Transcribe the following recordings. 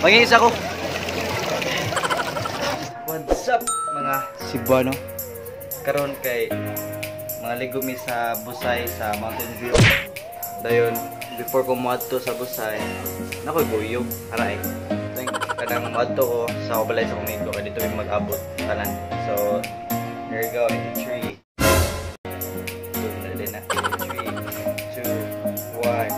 Mangis ako. What's up mga Cebuano? Karon kay mga ligo mi sa Busay sa Mountain View. Dayon before ko moadto sa Busay, nakoy buyog aray. Kanang moadto ko sa balay sa kumigo kay dito mi mag-abot tanan. So here we go in 3 2 na 3 2 1.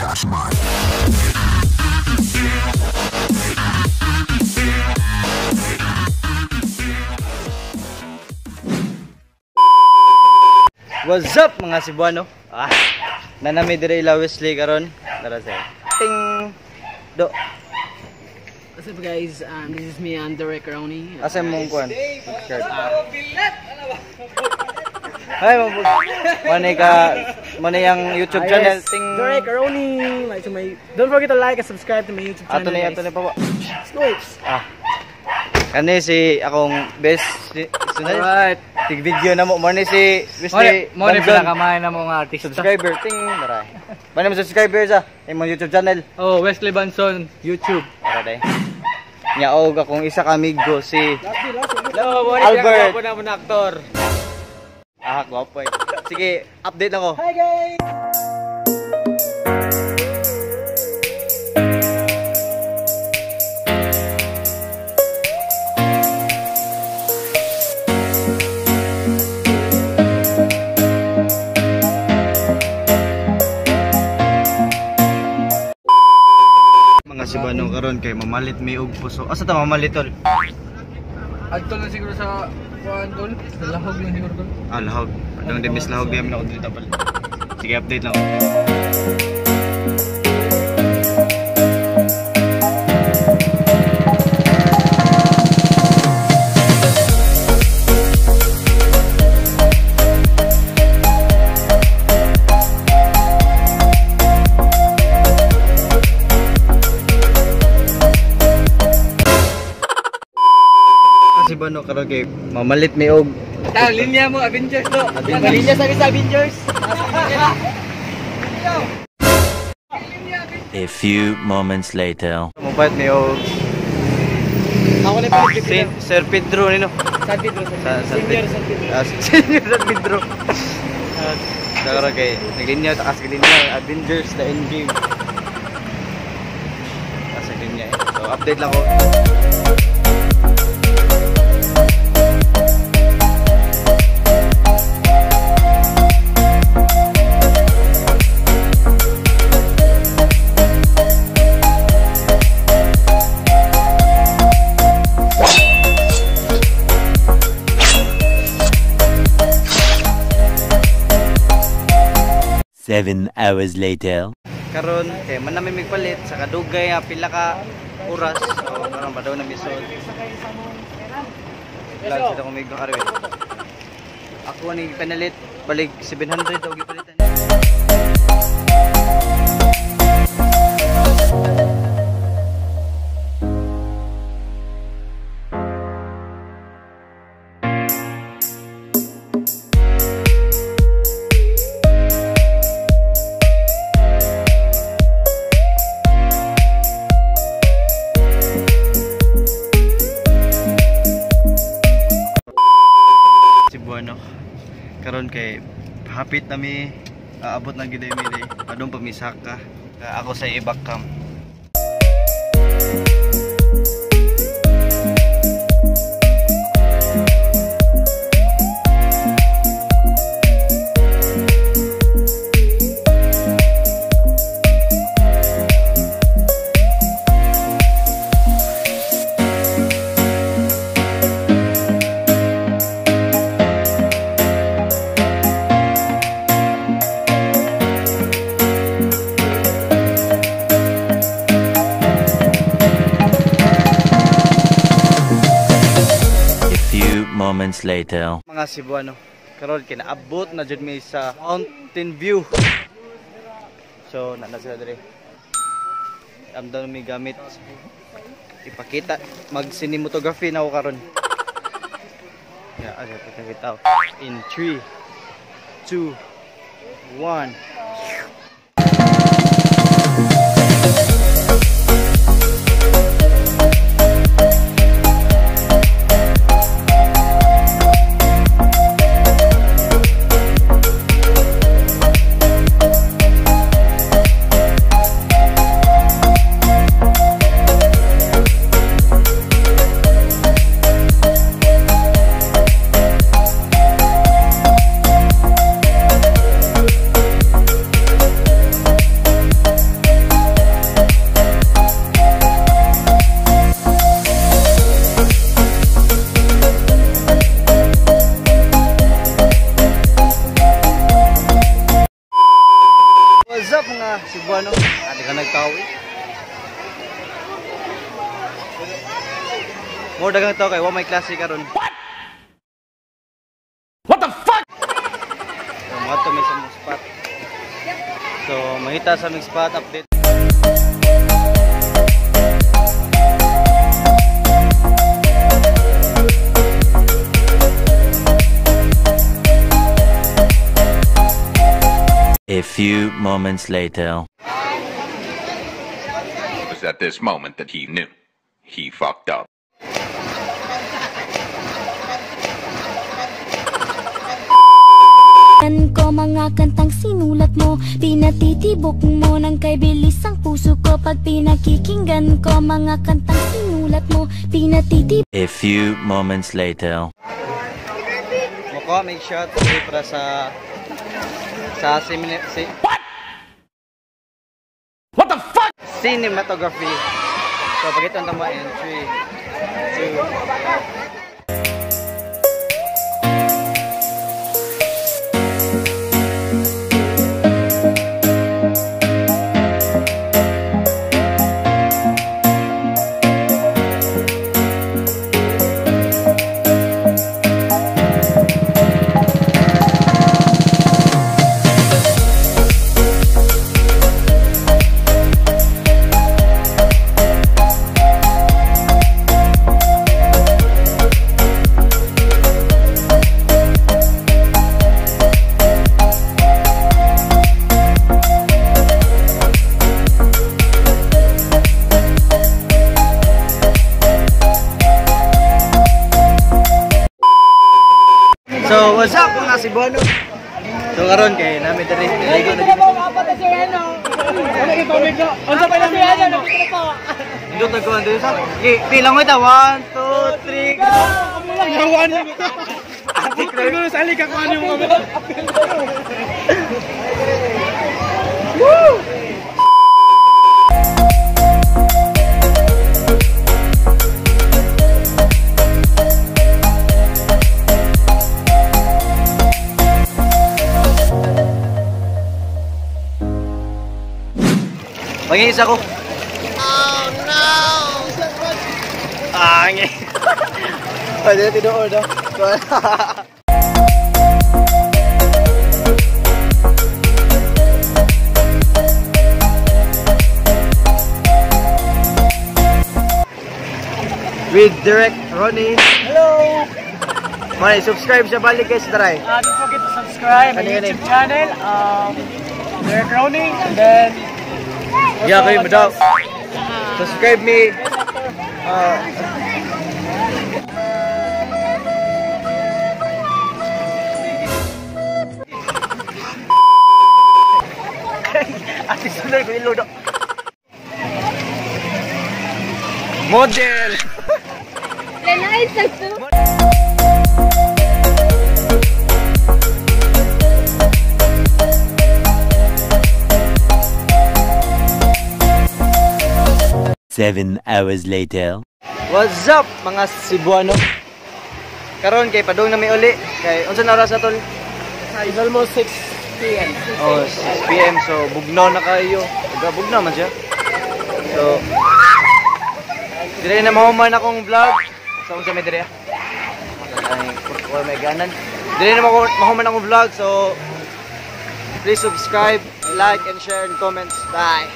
Touch mine. What's up mga Cebuano? Nanami dire ila Wesley karon. Tara say. Ting. Do. What's up guys? This is me, I'm Derek Aroni. Asa mong kuan? Subscribe. Hi, mane ka mane yang YouTube channel yes. Ting. Derek Aroni. Like to my, don't forget to like and subscribe to my YouTube channel. Ato ni pa. Let's go. Kani si akong best si, Alright. Tig video na mo mo ni si Wesley. Mo ni pinakamay na mo nga artista. Subscriber ting maray. Bani mo subscriber sa imong YouTube channel. Oh, Wesley Banson YouTube. Para day. Nya og akong isa ka amigo si Hello, mo ni Albert. gwapo na mo na aktor. Ah, gwapo eh. Sige, update lang ko. Hi guys. Mga Cebuano karon kay mamalit mi og puso. Asa ta mamalit tol? Adto lang siguro sa kuan tol. Sa lahog lang siguro tol. Ah, lahog. Adong dimis lahog di amin ako dito pala. Sige, update lang. Cebuano karon kay mamalit mi og Ta linya mo Avengers to. Avengers. Linya sa Avengers. A few moments later. Mapalit mi og Ako na palit Saint Sir Pedro nino. San Pedro. Sa San Senior Pedro. San Pedro. Ah, Senior San Pedro. Sa karon kay naglinya taas linya Avengers the Endgame. Taas linya eh. So update lang ko. Seven hours later. Karon kay man nami migpalit sa kadugay nga pila ka oras. So karon pa daw na misod. Vlog sa akong amigo karon. Ako ni panalit balig 700 daw gipalitan. Cebuano. Karon kay hapit na mi aabot na gid mi day. Padung pamisaka. Ako sa ibakam. Moments later. Mga Cebuano, karon kinaabot na jud mi sa Mountain View. So na sila diri. Amdan mi gamit ipakita mag cinematography na ako karon. Ya, yeah, kita. In 3 2 1. mga Cebuano? Ate ka nagtao eh. More dagang tao kay wa may klase karon. What? What the fuck? So moadto mi sa among spot. So mangita sa aming spot update. A few moments later. It was at this moment that he knew. He fucked up. Ko mga kantang sinulat mo, pinatitibok mo ng kay bilis ang puso ko pag pinakikinggan ko mga kantang sinulat mo, pinatitibok. A few moments later. Mukha may shot para sa What? What the fuck? Cinematography. So pagkita ang tama in 3, 2. So, what's up mga Cebuano? So karon kay nami diri ligo na gid. Indot na kuan diri sa. Okay, bilang mo ita 1 2 3 go. Ate ko sali ka kuan yung kami. Woo! Pangis ako. Oh no! Ah, ngi. Pwede tinuod daw. With Direk Ronnie. Hello! May subscribe siya balik guys, try. Don't forget to subscribe my YouTube channel, Direk Ronnie, and then yeah, kayo madam. Subscribe me. Ate sunod ko ilo do. Model. Seven hours later. What's up mga Cebuano? Karon kay padung na mi uli kay unsa na oras na tol? It's almost 6 PM. Oh, 6 PM, so bugnaw na kayo. Bugnaw man siya. So dire na mahuman akong vlog. So unsa may dire? Ay, may ganan. Dire na mahuman akong vlog, so please subscribe, like and share and comments. Bye.